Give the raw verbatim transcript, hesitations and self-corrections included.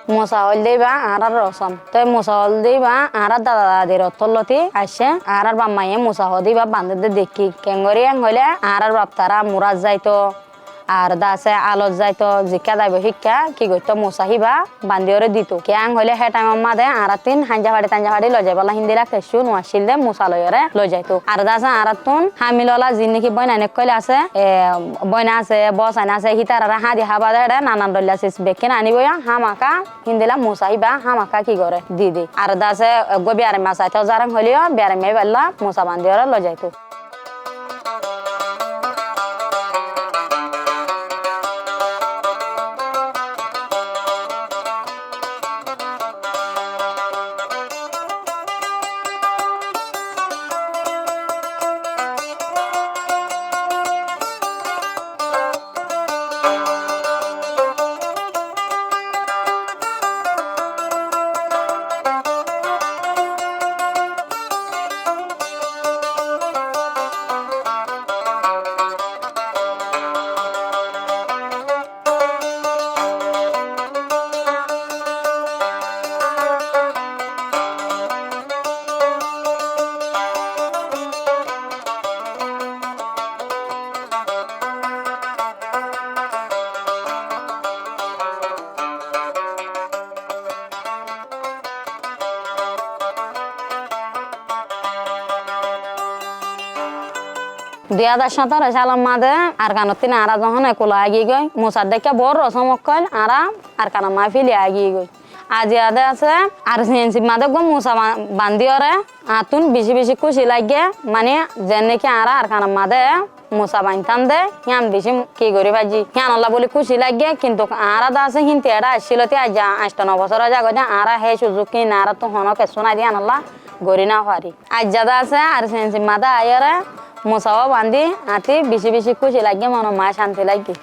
Musa hoóilde íba añárár rosóm. Tói Musa hoóilde íba añárár dada dadir ottór lóti aiccé. Añárár baf maiyé Musa hoóde íba bandédde dekkí. Keéngorí héen hoilé añárár baf tará murát zaito, ar de asé alot zaito, zikká zaibo híkka ki goittó, Musa híba bandíyoré dito. Kiyá héen hoilé hé thaimor máze añáráttun háinja façi táinja façi loizaibólla híndila kessú no accíl dé, Musa loiyoré loizaito. Ar de asé añáráttun hámil óla ziín néki bóinain ókkol asé, e, bóina asé, bósain asé, hítararé háñdi hába de éçe nanan dhoilla sis bekkín aníboiya hámaka, híndila Musa híba hámaka ki goré, di de. Ar de asé eggúa biyarimma saitó zarén hoilé yó, biyarimma híballa Musa bandíyoré loizaito. Dui házar sóñtoro salor máze Arkanottún añára zehón ekula aigiyói, Musar dháikka boóut rosóm ókkol añára Arkanor maze fíli aigiyói. Aziya de asé, ar si en si máze eggúa Musa ba-, bandíyoré, añáttun bicí bicí kúci laiggé, mani, zeén néki añára Arkanor máze Musa baintám de, hían bicí ki gorí faijjí. Híanolla bóli kúci laiggé, kintu añára de asé, híntu eçé aiccíl óti aijja añcto no bosór ói zagói de, añára hé cuzuk hín añáráttu honó kessú nái de, híanolla gorí no fari. Aijja de asé, ar si en si máze aiyóre, Musa ó bandí, añáttu bicí bicí kúci laiggé, monor maze cánti laiggé.